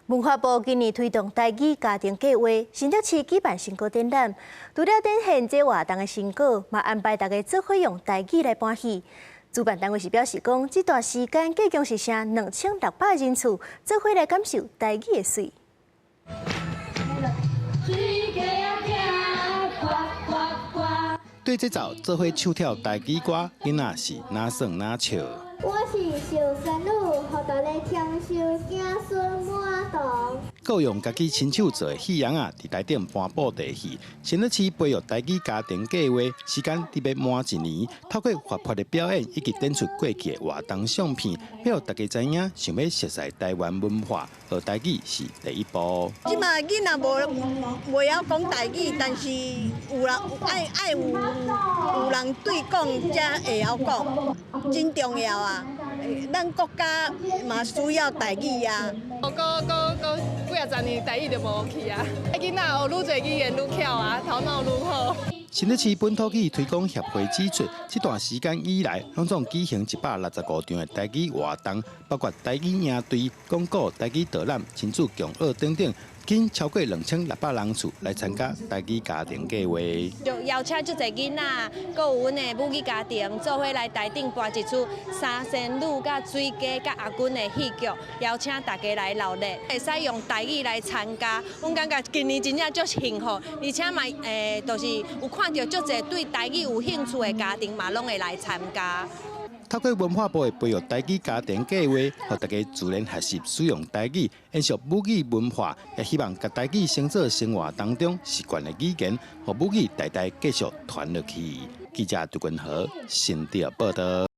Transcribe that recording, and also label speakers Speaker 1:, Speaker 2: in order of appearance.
Speaker 1: 文化部今年推動台語家庭計畫，新竹市舉辦成果展覽，除了展現這活動的成果，嘛安排大家做伙用台語來搬戲。主辦單位是表示講，這段時間計共是成2600人次，做伙來感受台語的媠。
Speaker 2: 水雞仔呱呱呱。
Speaker 3: 對節奏做伙唱跳台語歌，囡仔是哪耍哪笑。
Speaker 4: 我是小仙女，予大家長壽子孫滿堂。
Speaker 3: 閣用家己親手做的戲秧仔，佇台頂搬布袋戲。新竹市培育台語家庭計畫，時間得欲滿一年，透過活潑的表演以及展出過去的活動相片，予大家知影，想欲熟似台灣文化，學台語是第一步。
Speaker 5: 這馬囡仔無袂曉講台語，但是有人愛愛有有人對講，才會曉講，真重要啊！咱國家嘛需要台語啊。
Speaker 6: 閣閣閣幾仔十年台語就無去啊！囡仔學愈濟語言愈巧啊，頭腦愈好。
Speaker 3: 新竹市本土語推廣協會指出，這段時間以來，攏總舉行165場的台語活動，包括台語營隊、講古、台語導覽、親子共學等等，吸引超過2600人次來參加台語家庭計畫。
Speaker 7: 就邀請足濟囡仔，閣有阮的母語家庭，做伙來台頂搬一齣三仙女佮水雞佮阿君的戲劇，邀請大家來鬧熱，會使用台語來參加。阮感覺今年真正足幸福，而且嘛，就是有看著足濟對台語有興趣的家庭嘛，攏會來參加。
Speaker 3: 透過文化部的培育台語家庭計畫，予大家自然學習使用台語，延續母語文化，也希望共台語當做生活當中習慣的語言，予母語代代繼續傳落去。記者杜君和新竹報導。